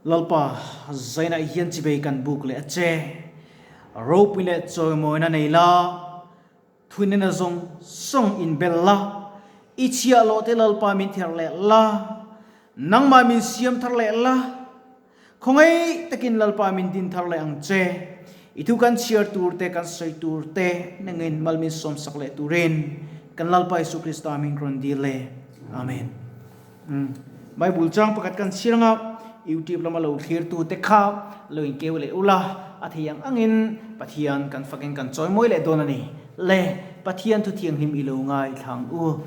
Lalpa, zainah hian chibei kan buk leh a che. Ropui leh chawimawina nei la, thunena zawng zawng inbel la, i chhiah loh te Lalpa min ther leh la, nangmah min siam thar leh la, Khawngaih takin Lalpa min din thar leh ang che. I thu kan chhiar tur te, kan sawi tur te nangin mal min sawmsak leh turin kan Lalpa Isu Krista min rawn dil e. Amen. Bible chang pakhat kan chhiar anga YouTube lama lo thlir tu te kha lo inkeu leh ula, a thei ang angin Pathian kan fakin kan chawi mawi leh dawn a ni. Le Pathian thu thianghlim i lo ngaithlang u.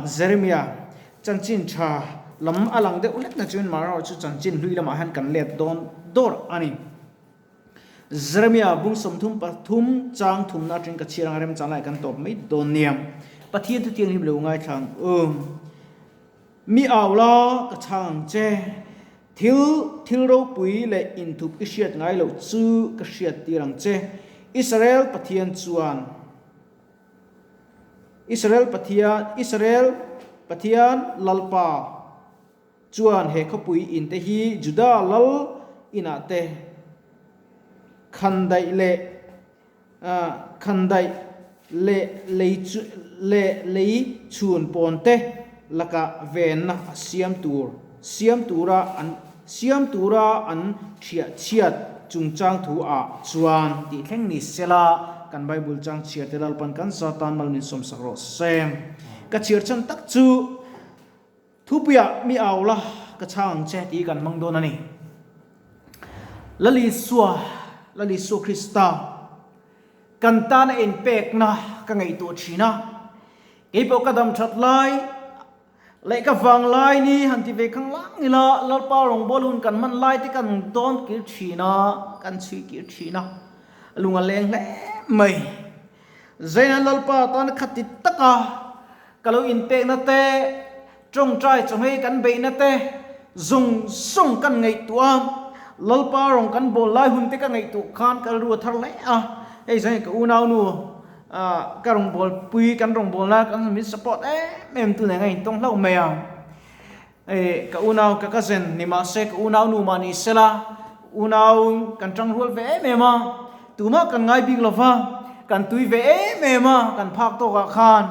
Jeremiah Chanchin tha lam a lang deuh hlek na chuan Mara chu chanchin hlui lamah hian kan let dawn dawr a ni. Jeremia bung 33 chang thumna atangin ka chhiar anga remchang lai kan tawp mai dawn nia. Pathian thu thianghlim lo ngaithla ang u. Mi au la ka chhang ang che. Thil thil ropui leh inthup i hriat ngai loh chu ka hriat tir ang che. Israel Pathian chuan. Israel Pathian, Israel Pathian Lalpa chuan he khawpui in te hi Juda lal inah te khandaih leh khandaih leh lei leh lei chhun pawn te lakah venna a siam tur siam tura an siam tura an thiah chhiat chungchang thu ah chuan tih thleng ni sela kan Bible chang chhiar te Lalpan kan Satan mal min sawmsak rawh se. Ka chhiar chhan tak chu thupuiah mi au la ka chhang ang che tih kan hmang dawn a ni. Lal Isua, Lal Isua Krista kan tana inpekna ka ngaihtuah thin a, keipawh ka dam that lai, Leh ka vang lai ni han ti ve khang lang ila, Lalpa rawngbâwl hun kan hman lai te kan dawn kir thin a, kan chhui kir thin a, lung a leng hle mai. Zaina Lalpa tan kha ti taka ka lo inpekna te, tawngtai chawhmei kan beihna te zawng zawng kan ngaihtuah a, Lalpa rawn kan bawl lai hun te ka ngaihtuah khan ka rilru a thar hle a, hei zain ka unaunu, Ka rawngbâwl pui, kan rawngbâwlna kan min support em em tu nen a intawng hlauh mai a. Ka unau ka cousin ni mah se, ka unau nu mah ni sela, unau kan ṭang rual ve em em a, tumah kan ngai bik lo va, kan tui ve em em a, kan phak tawkah khan.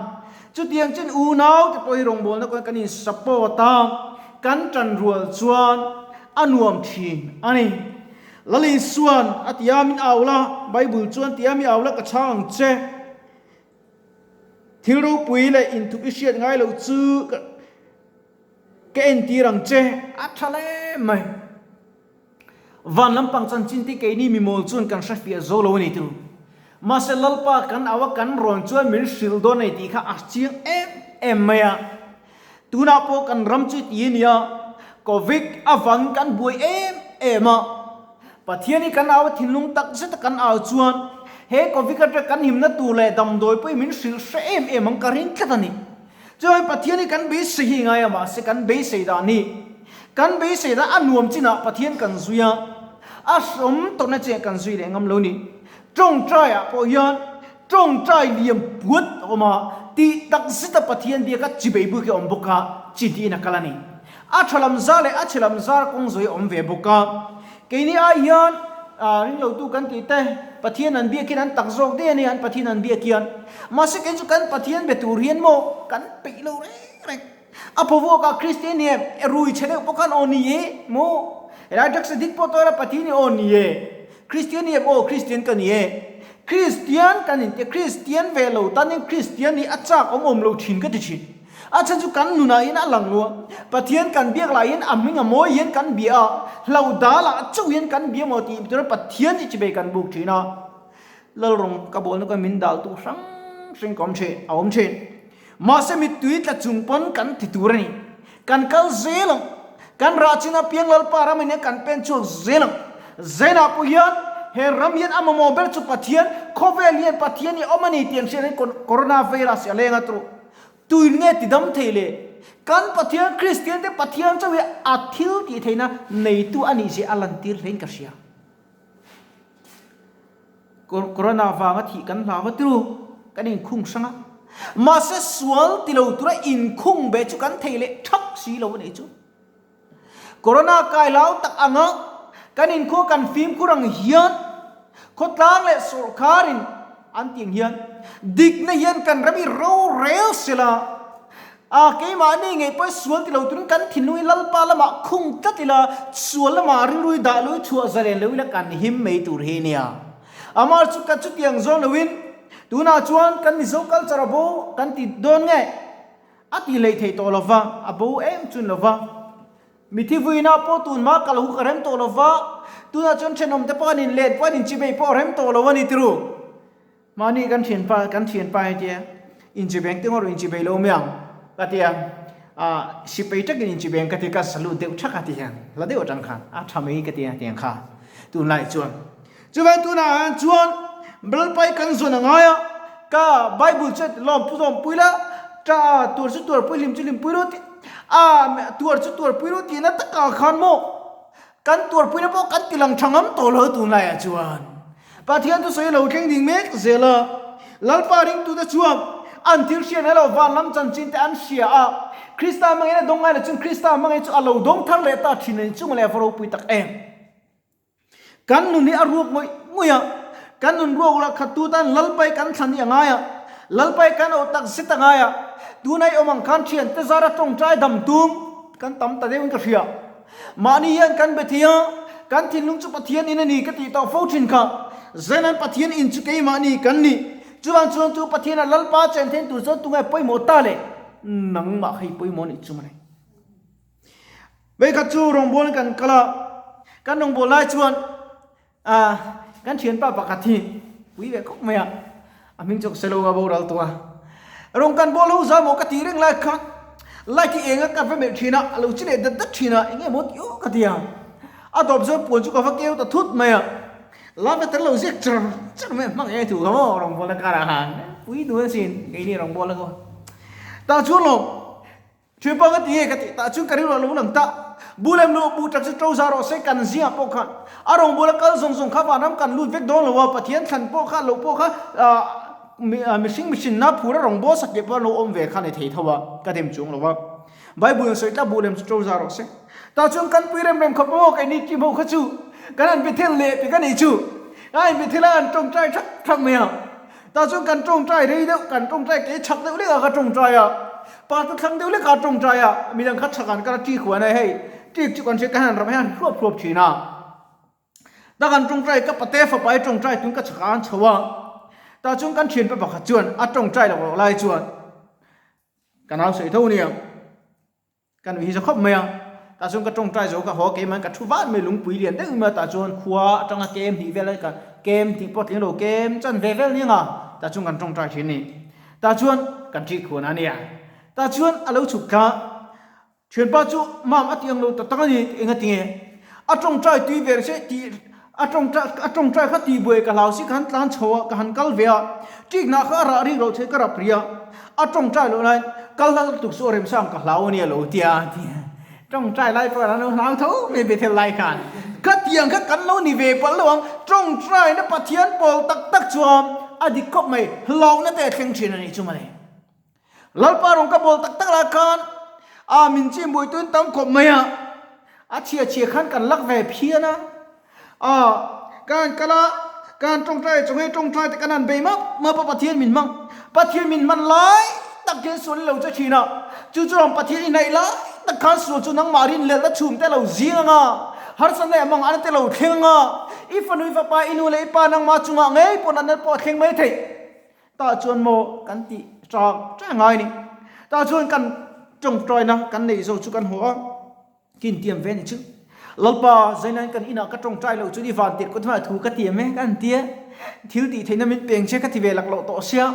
Chutiang chuan unau te pawh hi rawngbâwlna kawngah kan in support a, kan ṭan rual chuan a nuam ṭhin a ni. Lal Isuan a ti a, min au la, Bible chuan ti a, mi au la ka chhang ang che. Thil ropui leh inthup i hriat ngai loh chu ka entir ang che. A tha hle mai. Van lampang chanchin te keini mimawl chuan kan hrefiah zo lo a ni tilo. Mahse Lalpa kan au a kan rawn chuan min hrilh dawn a ni tih kha a chiang em em mai a. Tunah pawh kan ram chu ti a nia, Covid avangin kan buai em em a. Pathian hi kan au a thinlung tak zet a kan au chuan he Covid atanga kan himna tur leh damdawi pawhin min hrilh hre em em ang ka ring tlat a ni. Chuan Pathian hi kan beisei hi ngai a mahse kan beisei dan hi kan beisei dan a nuam chinah Pathian kan zui a, a hrawm tawrhna chinah kan zui leh ngam lo ni. Tawngtaiah pawh hian Tawngtai liam puat a awm a, tih tak zeta Pathian biaka chi bei buk hi a awm bawk a, chi tiin a kal a ni. A tha lam zar leh a chhe lam zar kawng zawi a awm ve bawk a. Keini ai hian ringlotu kan tih te, Pathian an biak hian an tak zawk daih a ni, an Pathian an biak hian. Mahse kei chu kan Pathian be tur hian maw kan peih lo reng reng. A phawvuakah Kristian ni em? Rui chhe deuh pawh khan aw ni e maw? Helai drugs addict pawh tawh ila Pathian hi aw ni e. Kristian ni em? Aw Kristian ka ni e. Kristian kan inti a, Kristian ve lo tanin Kristian nih a chak awm awm lo thin ka ti thin. A chhan chu kan nunah hian a lang lo a, Pathian kan biak lah hian a hming a mawi hian kan bia a, hlo dal ah chauh hian kan bia maw tih tura Pathian hi chibei kan buk thin a. Lalrawng ka bawlna kawng min dal tu hrang hrang ka awm thin, a awm thin. Mahse mittui tla chung pawn kan ti tur a ni. Kan kal zel ang. Kan rah chin apiang Lalpa ram in kan pen chhuak zel ang. Zainah pawh hian he ram hian a mamawh ber chu Pathian, khawvel hian Pathian hi awm a ni tih an hriat hian Corona virus hi a leng a tawh. Tuin nge ti dam thei le? Kan Pathian, Kristian te Pathian chauh hi a thil tih theihna neitu a nih zia a lantir hlein ka hria. Corona vanga thih kan hlau a tiru, kan inkhung hrang a. Mahse sual ti lo tura inkhung ve chu kan thei leh thak si lo a nih chu. Corona kai lau tak anga kan inkhua kan fimkhur ang hian khawtlang leh sawrkharin an tih ang hian dikna hian kan ram i rorel sela a keimahni ngei pawh sual ti lo turin kan thinlung hi Lalpa lamah khung tlat ila sual lamah rilru i dah lo i chhuah zalen lo ila kan him mai tur hi nia. Amah chu ka chutiang zawng loin tunah chuan kan Mizo culture a bo kan ti dawn nge? A ti hlei thei tawh lova, a bo em chun lova. Mithi vuina pawh tun hma kal huk a rem tawh lova, tunah chuan thenawm te pawh an inlet pawh an inchibei pawh a rem tawh lo a ni tiru. Mahni kan thianpa kan thianpa hi tia inchibeng te ngawrh inchibei lo mai ang ka tia, ah sipei takin inchibeng ka ti ka salute deuh thak a ti hian la deuh atang khan a tha mai ka tia tiang kha tunlai chuan. Chuvang tunah hian chuan Lalpai kan zawn a ngai a, ka Bible chu lawm pu zawm pui la, ta tuar chu tuar pui hlim chu hlim pui ru tih a tuar chu tuar pui ru tihna takah khan maw kan tuar puina pawh kan ti lang tha ngam tawh lo tunlaiah chuan Pathian thusawi a lo thleng ding mek zel a, Lalpa ringtute chuan an thil hriat ngai lo van lam chanchin te an hria a, Krista hmangin a dawng ngai lo chuan Krista hmangin chu a lo dawng thar leh ta thin a ni chunga leh a va ropui tak em. Kan nun hi a ruak ngawih ngawih a, kan nun ruak lah khat tu tan Lalpai kan thlan hi a ngai a, Lalpai kan auh tak zet a ngai a, tunah i awm ang khan thian te zara tawngtai dam tum kan tam ta deuhin ka hria. Mahni hian kan be thei a, kan thinlung chu Pathian in a ni ka tih tawh fo thin kha, Zenan Pathian in chu keimahni kan ni, chuvang chuan chu Pathiana Lalpa chen thein tur chuan tunge pawimawh ta le, nangmah hei pawimawh nih chu mawle. Vei khat chu rawngbawlin kan kal a, kan rawngbâwl lai chuan ah kan thianpa pakhat hi pui ve khawp mai a, a hming chu ka sawi lo a boral tawh a. Rawng kan bawl ho zau maw ka tih reng lai khan light hi eng a ka va melh thin a, a lo chi leh dat dat thin a, eng nge maw tih aw ka ti a. A tawp chuan puan chu ka va keu ta thut mai a, la ve tel lo ziak char char mai a hmang eng thu kha maw rawngbâwlna karah khan pui dun asin keini rawngbâwl a khaw. Tah chuan lawm. Thianpa ka ti e ka tih tah chuan ka rilru a lo lang ta. Bu lem luh bu tak chu to za rawh se kan zingah pawh khan a rawngbawla kal zawng zawng kha vanram kan lut vek dawn lo a, Pathian thlan pawh kha lo pawh kha mihring mihrinna phura rawngbâwl sakeh pawh an lo awm ve kha ni thei tho a, ka dem chuang lo a. Bible in sawi tlat bu lem chu to za rawh se. Tah chuan kan pui rem rem khawp maw keini team ho kha chu kan han bethel leh ti ka nih chu. A in bethel a an tawngtai thak thak mai a. Tah chuan kan tawngtai rei deuh, kan tawngtai ke chhak deuh lek a ka tawngtai a, pa chu thlang deuh lek a tawngtai a, midang kha chhak an kal a ṭi khuan a hei ṭik chu kan hria ka han ram hian hruap hruap ṭhin a. Ta kan tawngtai ka pate fapa i tawngtai tun ka chhak ah an chho a, tah chuan kan ṭhianpa pakhat chuan a tawngtai loh loh lai chuan ka nau sawi tho nia. Ka nuih hi za khawp mai a, tah chuan ka tawngtai zo ka haw keimah ka thu vat mai lungpui lian deuh mai a tah chuan khua atanga kem hnih vel a ka kem tih pawh tling lo kem chan ve vel nia tah chuan kan tawngtai thin a ni. Tah chuan kan ṭih khuan a nia. Tah chuan a lo chhuk thla thianpa chu mam a tih ang lo tak tak a ni eng a ti nge a tawngtai tui ve se tih a tawngtai a tawngtai kha tih buai ka hlau si ka han tlan chho a ka han kal ve a ṭikna kha a rah rik loh theih ka rap ri a a tawngtai loh laiin kal hla lutuk chu a remsang ka hlau a nia lo tia tawngtai lai pawh an lo hlau tho mai Bethel lai khan khatiang kha kan lo ni ve palh lo ang tawngtai na Pathian pawl tak tak chuan a dik khawp mai hlauhna te a thleng thin a nih chu mawle. Lalpa rawn ka bawl tak tak lah khan a min chim buai tuin tam khawp mai a, a chhia chhia khan kan lak ve phian a, a kan kal a, kan tawngtai chaw ngei tawngtai te kan han bei map map a Pathian min hmang, Pathian min hman lai tak hian sual i lo che thin a, chu chu rawn Pathian i hnaih lai tak khan sual chu nangmah rin lelna chhum te lo zing ang a, harsatna leh mang an te lo thleng ang a, i fanu i fapa i nu leh i pa nangmah chungah ngei pawh natna pawh a thleng mai theih. Tah chuan maw kan tih ṭak ṭak ngai a ni. Tah chuan kan ṭawngṭaina kan neih zo chu kan haw a, kin tiam ve a ni chu. Lalpa, Zainain kan inah ka ṭawngṭai loh chuan i van tirh kawt hmaiah thu ka tiam e, ka han ti a. Thil tih theihna min peng che ka ti ve lak loh tawh sia.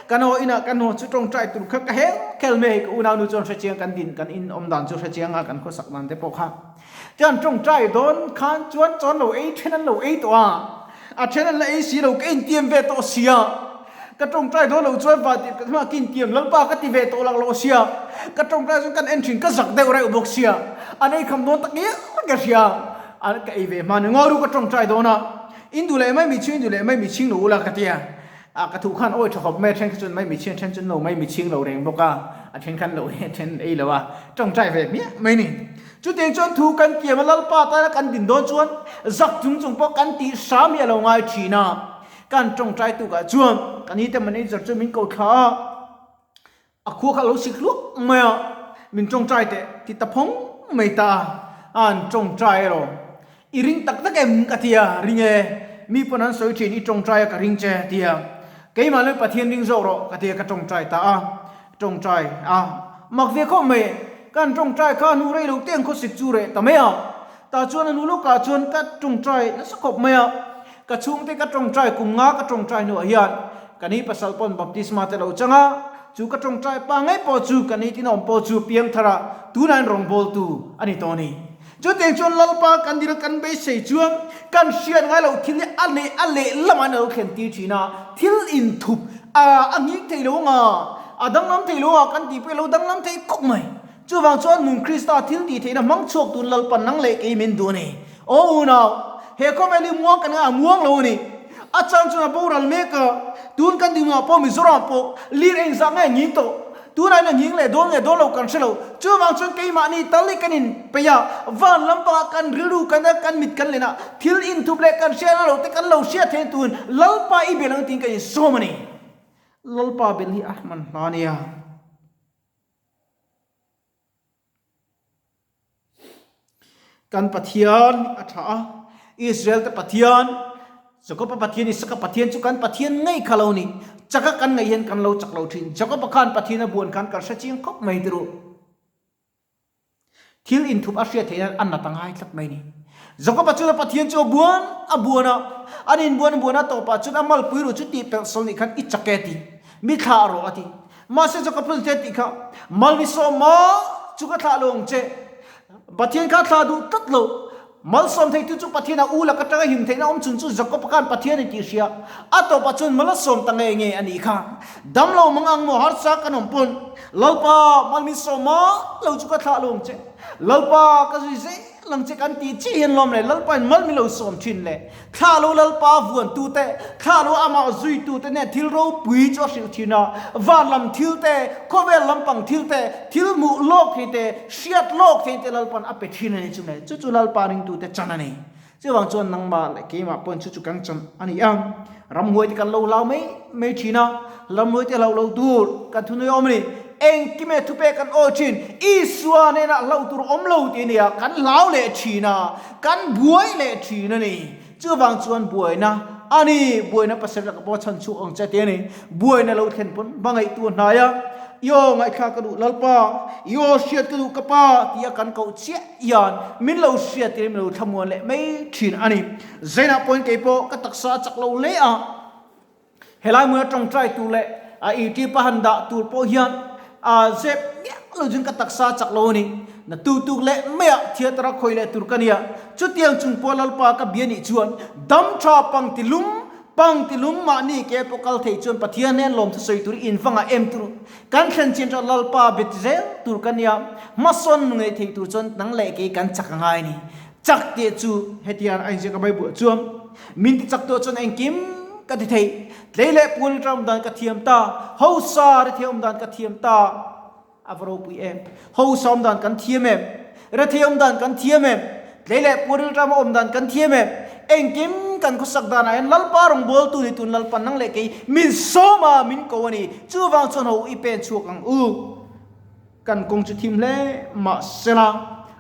Kan haw inah kan haw chu ṭawngṭai tur kha ka hel khel mai. Ka unaunu chuan hrechiang kan din kan in awm dan chu hrechiang a, kan khawsak dan te pawh kha. Chuan ṭawngṭai dawn khan chuan chawn lo ei ṭhen an lo ei tawh a, a ṭhen an la ei si lo, ka intiam ve tawh sia. Ka ṭawngṭai dawn lo chuan va tih ka hmah ka intiam Lalpa ka ti ve tawh lak lo sia. Ka ṭawngṭai chuan kan en ṭhin ka zak deuh reuh bawk sia. An ei kham dawn tak ngial ka hria. A ka ei ve hma ni ngawi ru ka ṭawngṭai dawn a, in duh leh mai mi chhing, in duh leh mai mi chhing lo ula ka ti a. A ka thuh khan awi tha khawp mai a then kha chuan mai mi chhing a then chuan lo mai mi chhing lo reng bawk a, a then khan lo then ei lo a, tawngtai ve hmiah mai ni. Chutiang chuan thu kan tiam a, Lalpa tana kan din dawn chuan zak chung chung pawh kan tih hram hi a lo ngai thin a. Kan tawngtai tukah chuan ka nite manager chu min ko thla a, a khua kha a lo sik hluak mai a, min tawngtai teh ti ta phawng mai ta a, a han tawngtai erawh i ring tak tak em ka ti a, ring e, mi pawn an sawi thin i tawngtai a ka ring che ti a, keimah leh Pathian ring zawk rawh ka ti a ka tawngtai ta a. Tawngtai a mak ve khawp mai. Kan tawngtai kha hnu rei lo te ang khawsik chu reh ta mai a. Tah chuan a hnu lawkah chuan ka tawngtai nasa khawp mai a. Ka chhungte ka tawngtai kum nga ka tawngtai hnuah hian ka ni pasal pawn baptisma te lo chang a. Chu ka tawngtai pa ngei pawh chu ka ni tin awm pawh chu piangthar a tunah in rawngbawltu a ni tawh a ni. Chutiang chuan Lalpa kan dil kan beisei chuan kan hriat ngai loh thil hi a leh a lehlamah in a lo thlen tir thin a, thil inthup a a nghing thei lo anga, a danglam thei lo anga kan tih pawh i lo danglam thei khawp mai. Chuvang chuan nun Krista thil tih theihna hmang chhuak tun Lalpa nang leh kei min duh a ni. Aw unau, he khawvel hi muang kan ngai a muang lo a ni. A chang chuan a boral mek a, tun kan dinhmunah pawh Mizoram pawh lir engzah nge a nghing tawh? Tunah hian a nghing leh dawn nge dawn lo kan hre lo. Chuvang chuan keimahni tal hi kan inpeih a, van lampangah kan rilru kan a, kan mit kan len a, thil inthup leh kan hriat lo te kan lo hriat theih tun Lalpa i bel ang tiin kan insawm a ni. Lalpa bel hi a hman hla a nia. Kan Pathian a tha a, Israel te Pathian, Jakob-a Pathian, Isaka Pathian chu kan Pathian ngei kha lo ni. Chaka kan ngaih hian kan lo chak lo thin. Jakob-a khan Pathian a buan khan kan hre chiang khawp mai tirh. Thil inthup a hriat theih nan a nat a ngai tlat mai ni. Jakob-a chuan a Pathian chu a buan a buan a, an inbuan a buan a tawpah chuan a malpui ruh chu tih pelh sawl nih khan i chak e ti. Mi thlah rawh a ti. Mahse Jakob chuan tia tih kha, Mal mi sawm maw? Chu ka thlah lo ang che. Pathian kha thlah duh tlat lo. Malsawm theitu chu Pathian a u lak atanga him theihna awm chhun chu Jakob khan Pathian a tih hria. A tawpah chuan mal a sawm ta ngei ngei a nih kha. Dam lo mang ang maw harsa kan awm pawn, Lalpa, mal min sawm maw? Lo chu ka thlah lo ang che. Lalpa, ka zui zel. Lang che kan tih chiah hian lawm le, Lalpa in mal min lo sawm thin le. Thla lo Lalpa vuantu te, thla lo amah zuitu te nen thil ropui chu a hrilh thin a. Van lam thil te, khawvel lampang thil te, thil hmuh lawk thei te, hriat lawk thei te Lalpa'n a pe thin a ni chu le. Chu chu Lalpa ringtu te chan a ni. Chuvang chuan nangmah leh keimah pawhin chu chu kan chan a ni a. Ramhuai te kan lo hlau mai mai thin a, ramhuai te hlauh lo tur kan thunui awm a ni. Engkime thupe kan awi thin, Isua hnenah hlauh tur awm lo tih a ni a, kan hlau leh thin a, kan buai leh thin a ni. Chuvang chuan buaina a ni, buaina pasal laka pawh chhan chhuak ang che tih a ni. Buaina lo thlen pawn va ngaihtuah hnai a, I aw ngaihthlak ka duh Lalpa, i aw hriat ka duh ka Pa tia kan koh chiah hian min lo hriat tir min lo thlamuan leh mai thin a ni. Zainah pawhin kei pawh ka taksa a chak lo hle a, helai hmuna tawngtai tur leh a iti pa han dah tur pawh hian a zep miah lo chuan ka taksa a chak lo a ni. Na tu tuk leh maiah theatre a khawi leh tur ka nia. Chutiang chung pawh Lalpa ka bia nih chuan dam tha pang ti lum pang ti lum mahni ke pawh kal thei chuan Pathian nen lawmthu sawi tur in va ngah em tur Kan thlen chin ṭha Lalpa bet zel tur ka nia, hmasawn nu ngei thei tur chuan nang leh kei kan chak a ngai a ni. Chak tih chu hetiang a inziak a Bible chuan, Min ti chak tuah chuan engkim ka ti thei, tlei leh pual ṭa awm dan ka thiam ta, hosa rethei awm dan ka thiam ta. A va ropui em! Hosa awm dan kan thiam em? Rethei awm dan kan thiam em? Tlei leh pual rilṭam awm dan kan thiam em? Engkim kan khawsak danah hian Lalpa rawngbawltu ni tun Lalpa nang leh kei min sawm a, min ko a ni. Chuvang chuan ho i pen chhuak ang u. Kan kawng chu thim hle mahsela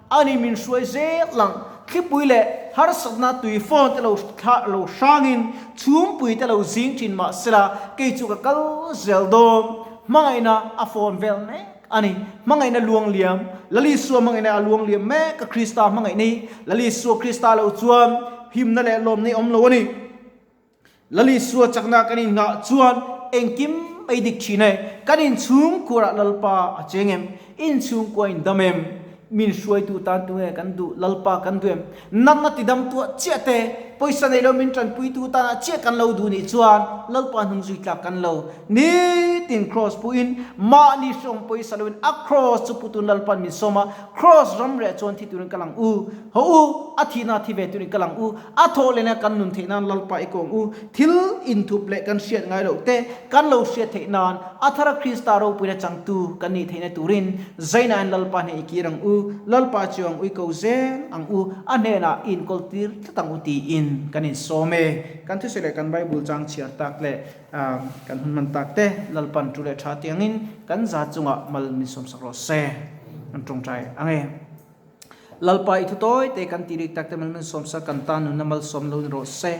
a ni min hruai zel ang. Thlipui leh harsatna tui phone te lo thlah lo hrangin chhumpui te lo zing thin mahsela kei chu ka kal zel dawn. Hmangaihna a phone vel mek. A ni, hmangaihna luang liam, Lalisua hmangaihna a luang liam mek a, Krista hmangaih nei, Lalisua Krista lo chuan himna leh lawmna i awm lo a ni. Lalisua chakna kan inngah chuan engkim ei dik thin e, kan inchhungkuarah Lalpa a cheng em? Inchhungkua in dam em? Min hruaitu tan tunge kan duh? Lalpa kan duh em? Natna tidam tuah chiah te, pawisa nei lo min tanpuitu tanah chiah kan lo duh nih chuan Lalpa hnung zui tlak kan lo ni. Nitin Kraws puin mahni hrawng pawisa loin a Kraws chu putun Lalpan min sawm a, Kraws ram reh chuan thi turin kal ang u. Haw u, a thihna thi ve turin kal ang u. A thawh lehna kan nun theih nan Lalpa i kawng u. Thil inthup leh kan hriat ngai loh te kan lo hriat theih nan a thara Krista ropuina changtu kan nih theihna turin Zainain Lalpa hneh i kir ang u. Lalpa chu ang ui ko zel ang u. A hnenah i inkawl tir tlat ang u tiin kan insawm e. Kan thusawi leh kan Bible chang chhiar tak leh kan hun hman tak te Lalpan tu leh tha tiangin kan za chungah mal min sawmsak rawh se. Kan tawngtai ang e. Lalpa i thu tawi te kan tih rik tak te mal min sawmsak kan tan nunna malsawm lo ni rawh se.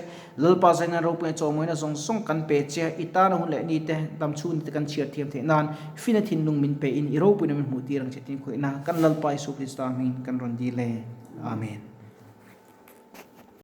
Lalpa zaina ropuina chawmawina zawng zawng kan pe che i tana hun leh ni te dam chhung ni te kan chhiar thiam theih nan fina thinlung min pe in i ropuina min hmuh tir ang che tin khawihna kan Lalpa Isu Krista hmingin kan rawn dil e. Amen.